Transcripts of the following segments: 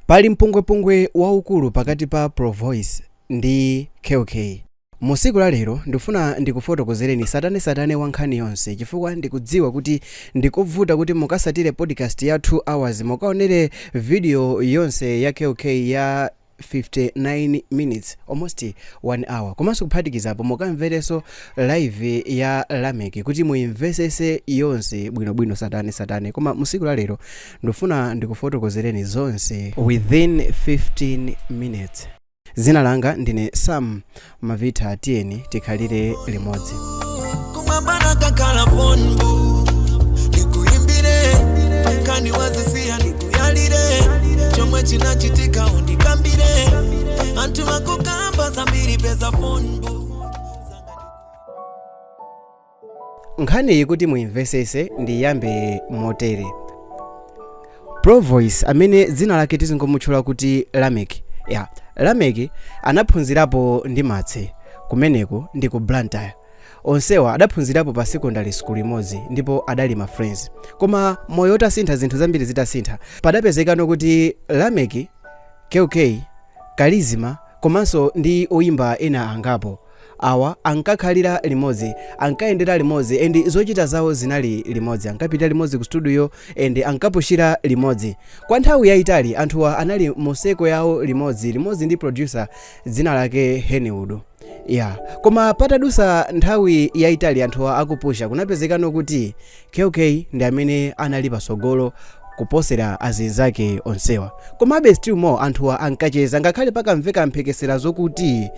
Pali mpungwepungwe waukulu pakati pa Provoice ndi Kell Kay. Mu tsiku la lero ndikufuna ndikufotokozereni tsatanetsatane wa nkhani yonse chifukwa ndikudziwa kuti ndikovuta kuti mukasatire podcast ya 2 hours, mukaonere video yonse ya Kell Kay ya 59 minutes, almost 1 hour, komanso kuphatikizapo mukamverenso live ya Lameck kuti muimvesese yonse bwinobwino tsatanetsatane. Koma mu tsiku la lero ndikufuna ndikufotokozereni zonse within 15 minutes. Dzina langa ndine Sam Mavita, tiyeni tikhalire limodzi. Kumwambana kakhala phone booth, ndikuimbire kani wazisiya, ndikuyalire chomwe chinachitika, undikambire anthu akukamba zambiri, peza phone booth. Nkhaniyi kuti muimvesese ndiyambe motere. Provoice, amene dzina lake tizingomutchula kuti Lameck, ya Lameck, anaphunzirapo ndi Matse kumeneko ndi ku Blantyre. Onsewa adaphunzirapo pa secondary school imodzi ndipo adali ma friends. Koma moyo utasintha, zinthu zambiri zitasintha, padapezekano kuti Lameck, Kell Kay, Kalizima komanso ndi oyimba ena angapo awa ankakhalira limodzi, ankayendera limodzi and zochita zawo zinali limodzi. Ankapita limodzi ku studio and ankapushira limodzi kwa nthawi yayitali. Anthuwa anali mu circle yawo limodzi limodzi ndi producer dzina lake Henwood ya. Koma patadusa nthawi yayitali anthuwa akupusha, kunapezekano kuti Kell Kay ndi amene anali pasogolo kuposera azinzake onsewa. Komabe still more anthuwa ankacheza, ngakhale pakamveka mphekesera zokuti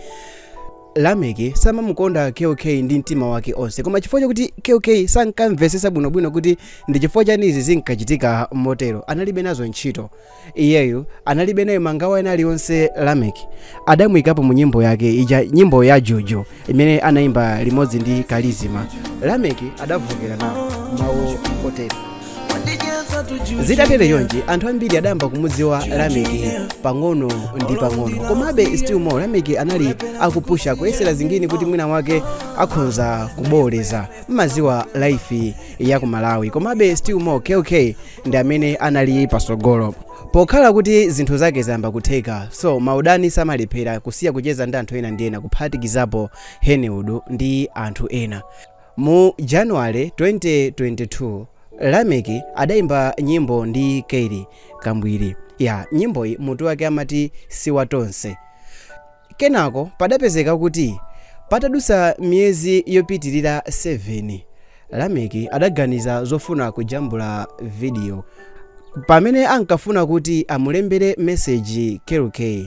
Lameck samamukonda Kell Kay ndi mtima wake onse. Koma chifukwa chakuti Kell Kay sankamvesesa bwinobwino kuti ndi chifukwa chani izi zinkachitika motero, analibe nazo ntchito. Iyeyu analibe nayo mangawa ena aliwonse. Lameck adamuyikapo mu nyimbo yake ija, nyimbo ya Jojo imene anayimba limodzi ndi Kalizima. Lameck adavokera nawo mawu otere. Zitatere chonchi, anthu ambiri adayamba kumudziwa Lameck pang'ono ndi pang'ono. Komabe still more Lameck anali akupusha, kuyesera zingine kuti mwina wake akhonza kuboleza, mmaziwa life ya ku Malawi. Komabe still more Kell Kay ndi amene anali pasogolo. Pokhala kuti zinthu zake zayamba kutheka, so maudani samalephera, kusiya kucheza ndi anthu ena ndi ena, kuphatikizapo Henwood ndi anthu ena. Mu January 2022 Lameck adayimba nyimbo ndi Kelly Kambwiri ya nyimboyi mutu wake amati Siwatonse. Kenako padapezeka kuti patadusa miyezi yopitirira 7, Lameck adaganiza zofuna kujambula video. Pamene ankafuna kuti amulembere message Kell Kay,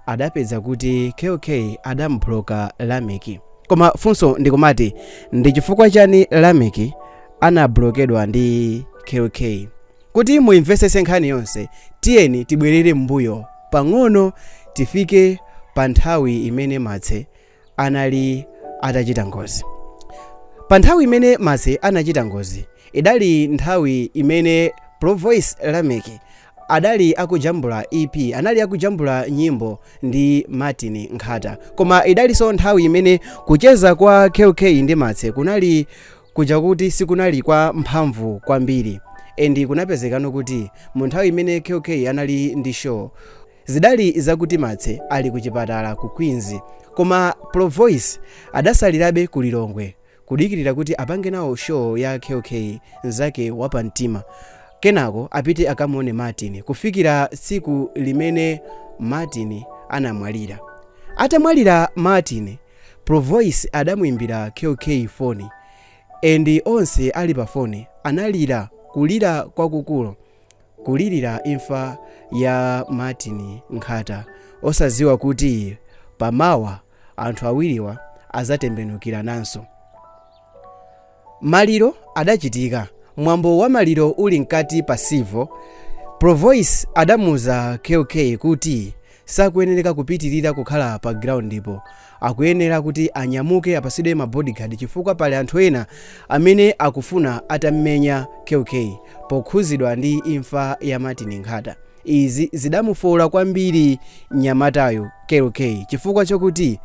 adapeza kuti Kell Kay adamublocka Lameck. Koma funso ndikumati, ndi chifukwa chani Lameck anablokedwa ndi Kell Kay? Kuti muimvesese nkhani yonse, tiyeni tibwerere m'mbuyo pang'ono, tifike pa nthawi imene Matse anali atachita ngozi. Pa nthawi imene Matse anachita ngozi idali nthawi imene Provoice Lameck adali akujambula EP, anali akujambula nyimbo ndi Martin Nkhata. Koma idalinso nthawi imene kucheza kwa Kell Kay ndi Matse kunali kuja kuti sikunali kwa mphamvu kwambiri, and kunapezekano kuti mu nthawi imene Kell Kay anali ndi show, zidali zakuti Matse ali ku chipatala ku Queens. Koma Provoice adasalirabe ku Lilongwe kudikirira kuti apange nawo show ya Kell Kay mnzake wapamtima, kenako apite akamuone Martin, kufikira tsiku limene Martin anamwalira. Atamwalira Martin, Provoice adamuimbira Kell Kay foni and onse ali pa foni analira kulira kwakukulu, kulirira imfa ya Martin Nkhata, osadziwa kuti pamawa anthu awiriwa azatembenukirananso. Maliro adachitika. Mwambo wa maliro uli mkati pa civil, Provoice adamuza Kell Kay kuti sakuyenereka kupitirira kukhala pa ground, akuyenera kuti anyamuke, apasidwe ma bodyguard, chifukwa pali anthu ena amene akufuna atammenya Kell Kay pokhuzidwa ndi imfa ya Martin Nkhata. Izi zidamufola kwambiri mnyamatayo Kell Kay, chifukwa chokuti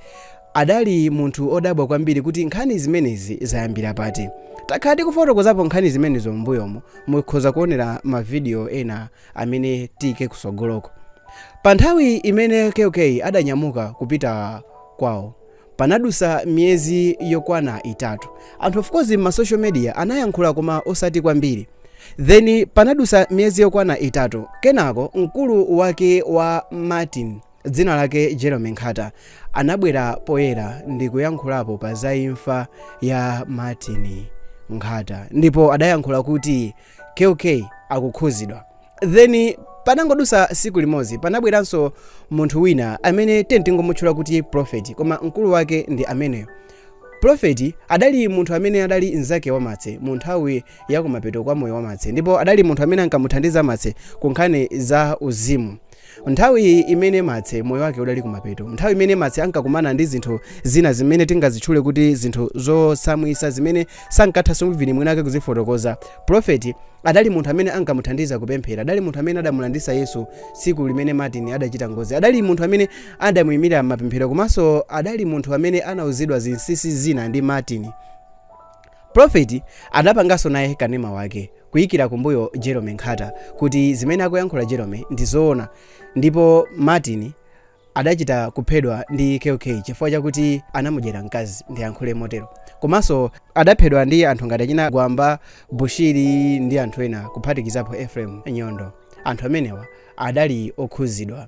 adali munthu odabwa kwambiri kuti nkhani zimenezi zayambira pati. Takhala tikufotokozapo nkhani zimenezo m'mbuyomo, mukhoza kuonera mavidiyo ena amene tiyike kusogoloko. Pa nthawi imene KK adanyamuka kupita kwawo, panadusa miyezi yokwana 3. Anthu, of course, ma social media anayankhula, koma osati kwambiri. Then panadusa miyezi yokwana 3, kenako mkulu wake wa Martin, dzina lake Jeremy Nkhata, anabwera poyera ndi kuyankhulapo pa za imfa ya Martin Nkhata, ndipo adayankhula kuti KK akukhuzidwa. Then panangodusa siku limodzi, panabweranso munthu wina amene tingomutchula kuti Prophet, koma mkulu wake ndi ameneyo. Prophet adali munthu amene adali mnzake wa Matse mu nthawi ya kumapeto kwa moyo wa Matse, ndipo adali munthu amene ankamuthandiza Matse ku nkhani za uzimu nthawi imene Matse moyo wake udali kumapeto, nthawi imene Matse ankakumana ndi zinthu zina zimene tingazitchule kuti zinthu zosamwisa, zimene sankathanso even mwinake kuzifotokoza. Prophet adali munthu amene ankamuthandiza kupemphera, adali munthu amene adamulandisa Yesu tsiku limene Martin adachita ngozi, adali munthu amene adamuyimira mapemphero, komanso adali munthu amene anauzidwa zinsinsi zina ndi Martin. Prophet adapanganso naye kanema wake kuyikira kumbuyo Jeremy Nkhata kuti zimene akuyankhula Jeremy ndi zoona, ndipo Martin adachita kuphedwa ndi KK chifukwa chakuti anamudyera mkazi, ndiyankhule motero. Komanso adaphedwa ndi anthu ngati achina Gwamba, Bushiri ndi anthu ena, kuphatikizapo Ephraim Nyondo. Anthu amenewa adali okhuzidwa.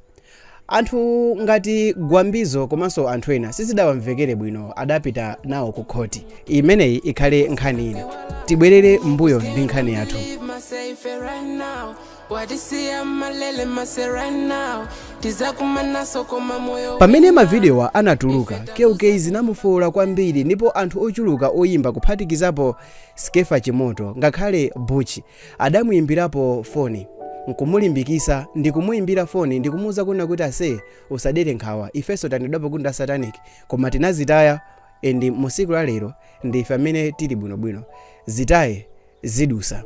Anthu ngati Gwambizo komanso anthu ena sizidawamvekere bwino, adapita nawo ku khoti. Imeneyi ikhale nkhani ina. Tibwerere mbuyo ndi nkhani yathu. Leave myself right now. Wadisiya malele mase right now. Tizakumanaso koma moyo. Pamene mavideowa anatuluka, KK zinamufowola kwambiri, ndipo anthu ochuluka oyimba, kuphatikizapo Skefa Chimoto, ngakhale Buchi, adamuyimbirapo foni nkumulimbikisa ndi kumuyimbira foni ndi kumuwuza kuna kuti, "Ase, usadere nkhawa, ifenso tanidwapo kuti nda satanic, koma tinazitaya and musiku la lero ndife amene tili bwinobwino. Zitaye, zidusa."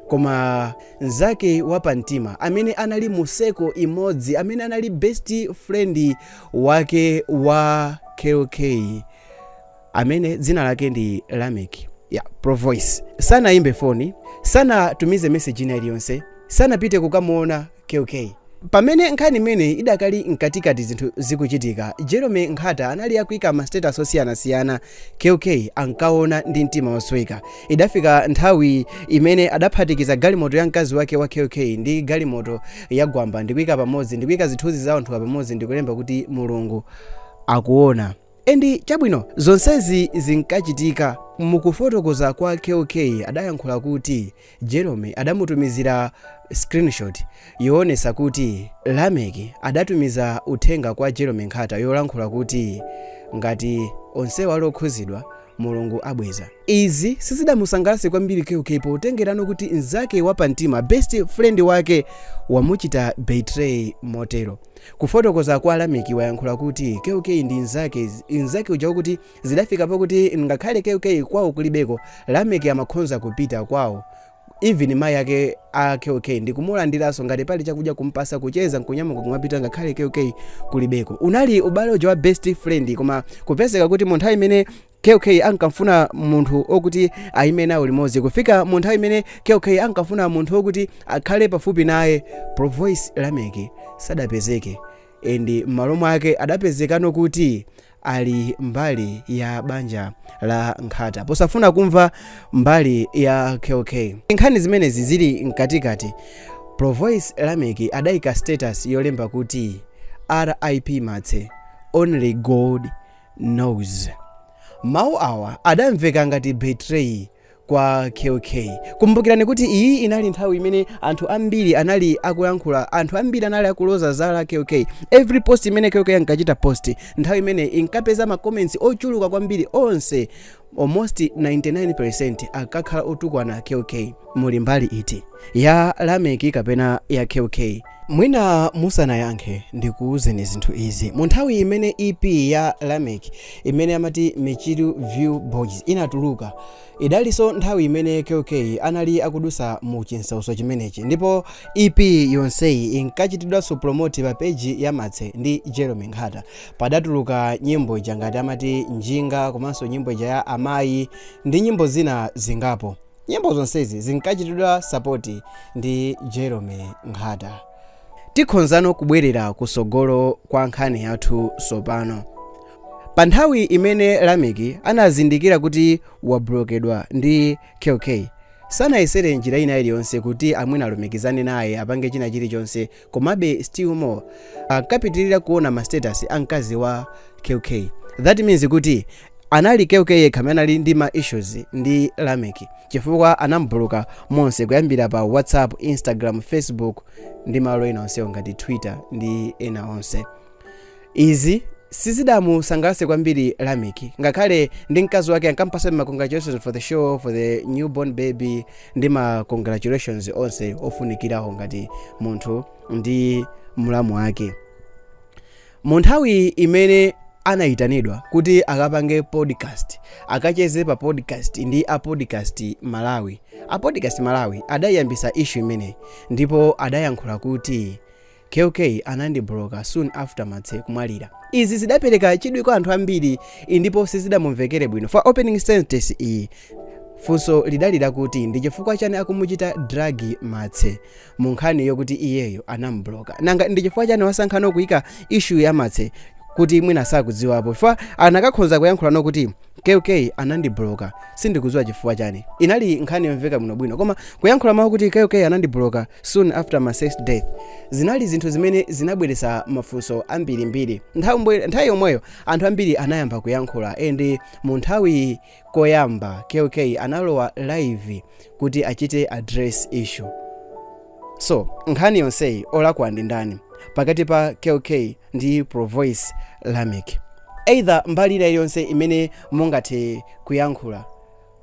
Koma mnzake wapamtima amene anali mu circle imodzi, amene anali best friend wake wa KK, amene dzina lake ndi Lamek ya Provoice, sanayimbe foni, sanatumize message ina iliyonse, sanapite kukamuona KK. Pamene nkhani imeneyi idakali mkatikati, zinthu zikuchitika, Jeremy Nkhata anali akuyika ma status osiyanasiyana. KK ankaona ndi mtima wosweka. Idafika nthawi imene adaphatikiza galimoto ya mkazi wake wa KK ndi galimoto ya Gwamba ndikuyika pamodzi, ndikuyika zithunzi za anthu pamodzi, ndikulemba kuti, "Mulungu akuona." And chabwino, zonsezi zinkachitika. Mukufotokoza kwa KK, adayankhula kuti Jeremy adamutumizira screenshot yoonesa kuti Lamek adatumiza uthenga kwa Jeremy Nkhata yolankhula kuti ngati onsewa ali okhuzidwa, Mulungu abweza. Izi sizidamusangalatse kwambiri KK, potengerano kuti mnzake wapamtima, best friend wake, wamuchita betray motero. Kufotokoza kwa Lameki, wayankhula kuti KK ndi mnzake, mnzake uja kuti zidafika pakuti ngakhale KK kwawo kulibeko, Lameki amakhonza kupita kwawo, even mayi ake a KK, ndikumulandiranso, ngati pali chakudya kumpasa, kucheza, nkunyamuka kumapita ngakhale KK kulibeko. Unali ubale uja wa best friend, koma kupezeka kuti mu nthawi imene KK ankamfuna munthu okuti ayime nawo limodzi, kufika mu nthawi imene KK ankafuna munthu okuti akhale pafupi naye, Provoice Lameki sadapezeke, and m'malo mwake adapezekano kuti ali mbali ya banja la Nkhata, posafuna kumva mbali ya KK. Nkhani zimenezi zili mkatikati, Provoice Lameki adayika status yolemba kuti, "RIP Matse, only God knows." Mawu awa adamveka ngati betray kwa KK. Kumbukirani kuti iyi inali nthawi imene anthu ambiri anali akuyankhula, anthu ambiri anali akuloza zala KK. Every post imene KK ankachita post nthawi imene inkapeza ma comments ochuluka kwambiri, onse almost 99% akakhala otukwana KK. Muli mbali iti, ya Lameki kapena ya KK? Mwina musanayankhe, ndikuwuzeni zinthu izi. Mu nthawi imene EP ya Lamek imene amati Michiru View Boys inatuluka, idalinso nthawi imene KK anali akudusa mu chinsauso chimenechi, ndipo EP yonseyi inkachitidwanso promote pa page ya Matse ndi Jeremy Nkhata. Padatuluka nyimbo ija ngati amati Njinga, komanso nyimbo ija ya Amayi ndi nyimbo zina zingapo. Nyimbo zonsezi zinkachitidwa support ndi Jeremy Nkhata. Tikhonzano kubwerera kusogolo kwa nkhani yathu sopano. Pa nthawi imene Lameki anazindikira kuti wablokedwa ndi KK, sanayesere njira ina iliyonse kuti amwene alumikizane naye, apange china chilichonse. Komabe still more ankapitirira kuona ma status a mkazi wa KK. That means kuti anali KK yekha amene anali ndi ma issues ndi Lameki, chifukwa anamubloka monse, kuyambira pa WhatsApp, Instagram, Facebook ndi malo ena onsewo ngati Twitter ndi ena onse. Izi sizidamusangalatse kwambiri Lameki, ngakhale ndi mkazi wake ankampasa ma congratulations for the show, for the newborn baby, ndi ma congratulations onse ofunikirawo ngati munthu ndi mlamu wake. Mu nthawi imene anayitanidwa kuti akapange podcast, akacheze pa podcast ndi a Podcast Malawi, a Podcast Malawi adayambisa issue imeneyi ndipo adayankhula kuti, "KK anandibloka soon after Matse kumwalira." Izi zidapereka chidwi kwa anthu ambiri ndipo sizidamumvekere bwino. For opening sentence iyi, funso lidali lakuti ndi chifukwa chani akumuchita drag Matse mu nkhani yokuti iyeyo anamubloka? Nanga ndi chifukwa chani wasankhano kuyika issue ya Matse kuti mwina sakudziwapo? Chifukwa anakakhonza kuyankhula nokuti, "KK anandibloka, sindikudziwa chifukwa chani," inali nkhani yomveka bwinobwino. Koma kuyankhula mawu kuti "KK anandibloka soon after Matse's death" zinali zinthu zimene zinabweretsa mafunso ambirimbiri. Nthawi yomweyo anthu ambiri anayamba kuyankhula, and mu nthawi koyamba KK analowa live kuti achite address issue. So nkhani yonseyi, olakwa ndi ndani pakati pa KK ndi Provoice Lamek? Either mbali ina iliyonse imene mungathe kuyankhula,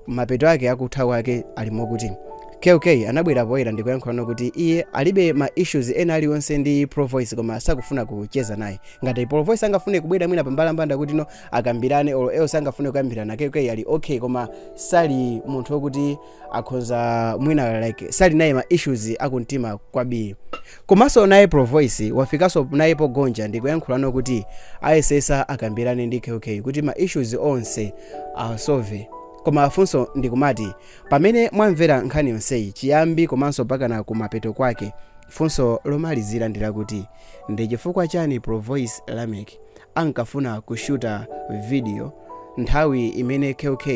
mapeto ake akutha kwake ali mokuti KK anabwera poyera ndikuyankhula kuti iye alibe ma issues ena aliwonse ndi Provoice, koma sakufuna kucheza naye. Ngati Provoice angafune kubwera mwina pambalambanda kuti no akambirane, or else angafune kukambirana, KK ali okay, koma sali munthu wokuti akhonza mwina like sali naye ma issues akumtima kwambiri. Komanso naye Provoice wafikanso naye pogonja ndikuyankhulano kuti ayesesa akambirane ndi KK kuti ma issues onse asolve. Koma funso ndikumati, pamene mwamvera nkhani yonseyi chiyambi komanso pakana kumapeto kwake, funso lomalizira ndi lakuti ndi chifukwa chani Provoice Lamek ankafuna kushuta video nthawi imene KK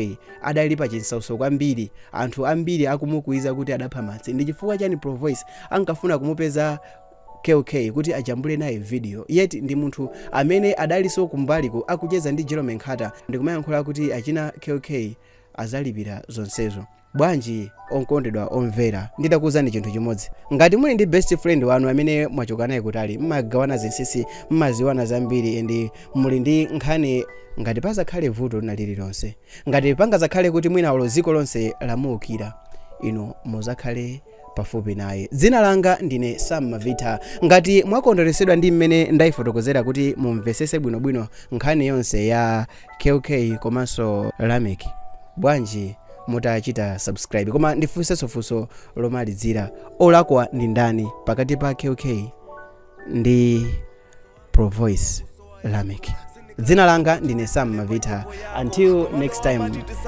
adali pa chinsautso kwambiri, anthu ambiri akumukwiza kuti adapha Matse? Ndi chifukwa chani Provoice ankafuna kumupeza KK kuti ajambule naye video, yet ndi munthu amene adalinso kumbaliko akucheza ndi Jerome Nkhata ndikumayankhula kuti achina KK azalipira zonsezo? Bwanji okondedwa omvera, nditakuwuzani chinthu chimodzi: ngati muli ndi best friend wanu amene mwachoka naye kutali, mmagawana zinsinsi, mmaziwana zambiri, and muli ndi nkhani, ngati pazakhale vuto lina lililonse, ngati pangazakhale kuti mwina olo dziko lonse lamuukira, inu muzakhale pafupi naye. Dzina langa ndine Sam Mavita. Ngati mwakondweresedwa ndi mmene ndayifotokozera kuti mumvesese bwinobwino nkhani yonse ya KK komanso Lamek, bwanji mutachita subscribe? Koma ndifunsenso funso lomalizira: olakwa ndi ndani pakati pa KK ndi Provoice Lamek? Dzina langa ndine Sam Mavita. Until next time.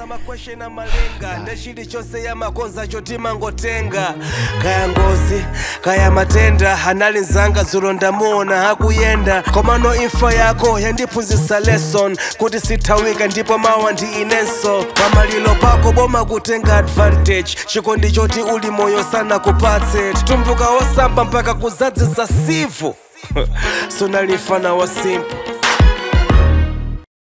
Makweshena malenga ndechilichonse yamakonza chotimangotenga, kaya ngozi, kaya matenda. Anali nzanga, dzulo ndamuona akuyenda. Komano imfa yako yandiphunzitsa lesson kuti sithawika, ndipo mawa ndi inenso. Pamalilo pako boma kutenga advantage, chikondi choti uli moyo sana kupatse. Tumbuka wosamba mpaka kuzadzisa sivu, sunalifana wa simple.